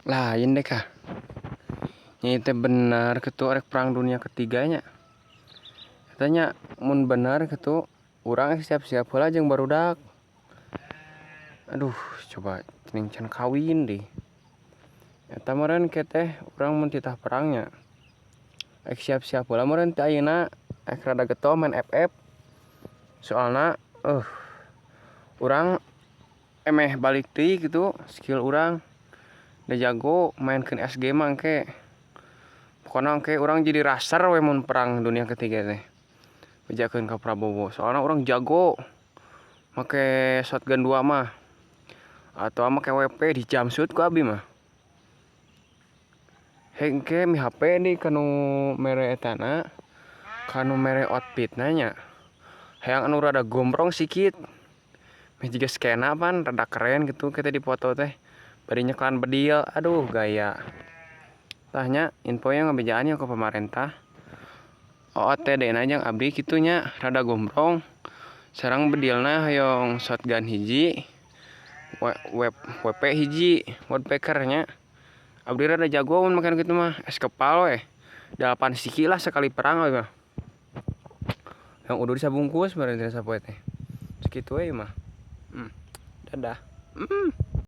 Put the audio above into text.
Lain deh kah. Nya teh benar kitu rek perang dunia ketiganya. Katanya mun benar kitu urang siap-siap heula jeung barudak. Aduh, coba cening can kawin deh. Eta meureun ke teh urang mun titah perangnya. Rek siap-siap heula meureun ti ayeuna rek rada getol main FF. Soalna urang emeh balik deui kitu skill urang. Da jago mainkeun SG mah engke. Pokona engke urang jadi raser we mun perang dunia ketiga teh. Bejakeun ka Prabowo. Soalna urang jago make shotgun 2 mah. Atau make WP di jumpsuit ku abi mah. Hengke mi HP nih kanu mere etana, kanu mere outfitna nya. Hayang anu rada gombrong sikit. Meh jiga skena pan rada keren gitu kita di foto teh. Bari nyekelan bedil, aduh gaya. Tah nya info yang ngabejaan nya ke pemerintah. OOTD na jeung abdi kitu nya rada gombrong. Sareng bedilna hoyong shotgun hiji, WP hiji, woodpecker nya. Abdi rada jago mun make kitu mah, es kepal we. 8 siki lah sekali perang we mah. Yang udah disabungkus meureun teh sapoe teh. Sakitu we mah. Dadah.